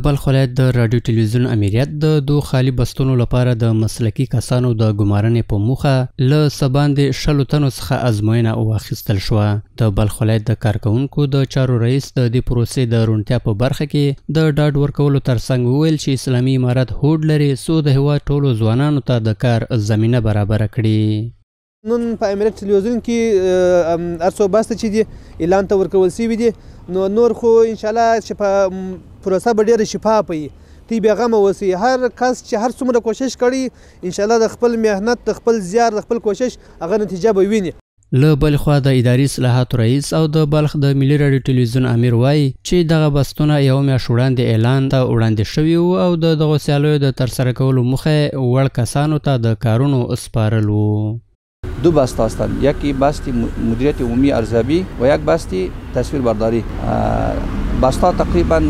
بلخ ولایت د راډیو ټلویزیون امریت د دوو خالي بستونو لپاره د مسلکي کسانو د ګمارنې په موخه له څه باندې 20 تنو څخه ازموینه واخیستل شوه. د بلخ ولایت د کارکوونکو د چارو رئیس د دې پروسې د روڼتیا په برخه کې د ډاډ ورکولو ترڅنګ وویل چې اسلامي امارت هوډ لري څو د هیواد ټولو ځوانانو ته د کار زمینه برابره کړي. نن په امریت ټلویزیون کې هر څو بسته چې دي اعلان ته ورکول شوي دي، نو نور خو انشاءالله چې په پروسه به ډېره شفافه وي، تی بېغمه اوسئ. هر کس چې هر څومره کوشش کړي انشاءالله د خپل محنت، د خپل زیار، د خپل کوشش هغه نتیجه به ویني. له بلې خوا د اداري اصلاحاتو رئیس او د بلخ د ملي راډیو ټلویزیون امیر وایي چې دغه بستونه یوه میاشت وړاندې اعلان ته وړاندې شوي وو او د دغو سیالیو د ترسره کولو موخه یې وړ کسانو ته د کارونو سپارل وو. دو بست هستند، یکی بست مدیریت عمومی ارزیابی و یک بست تصویر برداری. بست‌ها تقریبا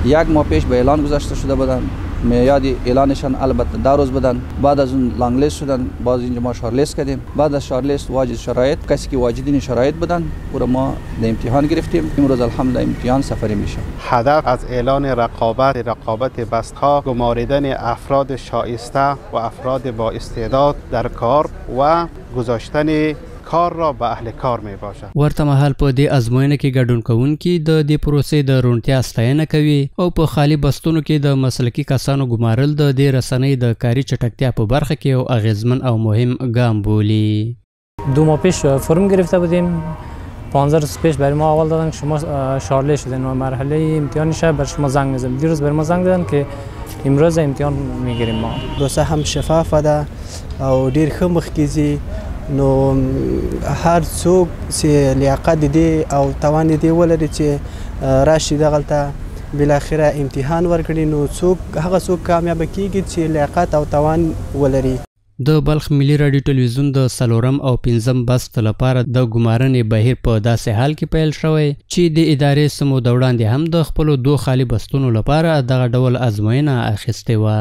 یک ماه پیش به اعلان گذاشته شده بودند، میعاد اعلانشان البته 10 روز بودند. بعد از اون long list شدن، باز اینجا ما short list کردیم. بعد از short list واجد شرایط، کسی که واجدین شرایط بودند او را ما در امتحان گرفتیم. امروز الحمدلله امتحان سفری میشه. هدف از اعلان رقابت بست‌ها گماریدن افراد شایسته و افراد با استعداد در کار و گذاشتن کار را به اهل کار می باشد. ورته مهال په دې ازموینه کې ګډون کوونکي د دې پروسې د روڼتیا ستاینه کوي او په خالي بستونو کې د مسلکي کسانو ګمارل د دې رسنۍ د کاري چټکتیا په برخه کې یو اغیزمن او مهم ګام بولي. 2 ماه پیش فرم گرفته بودیم، 15 روز پیش برای ما اول دادن که شما شارله شدین و مرحله امتحان شب بر شما زنگ میزنیم. دیروز بر ما زنگ دادن که امروز امتحان میگیریم. ما پروسه هم شفافه ده او ډیر ښه مخکې ځي، نو هر څوک چې لیاقت دی او توان دی ولري چې راشي دغلته بالاخره امتحان ورکړي، نو څوک هغه څوک کامیابه کیږي چې لیاقت او توان ولري. د بلخ ملي راډیو ټلویزیون د 4 او 5 بست لپاره د ګمارنې بهیر په داسې حال کې پیل شوی چې د ادارې څه موده وړاندې هم د خپلو 2 خالي بستونو لپاره دغه ډول ازموینه اخیستې وه.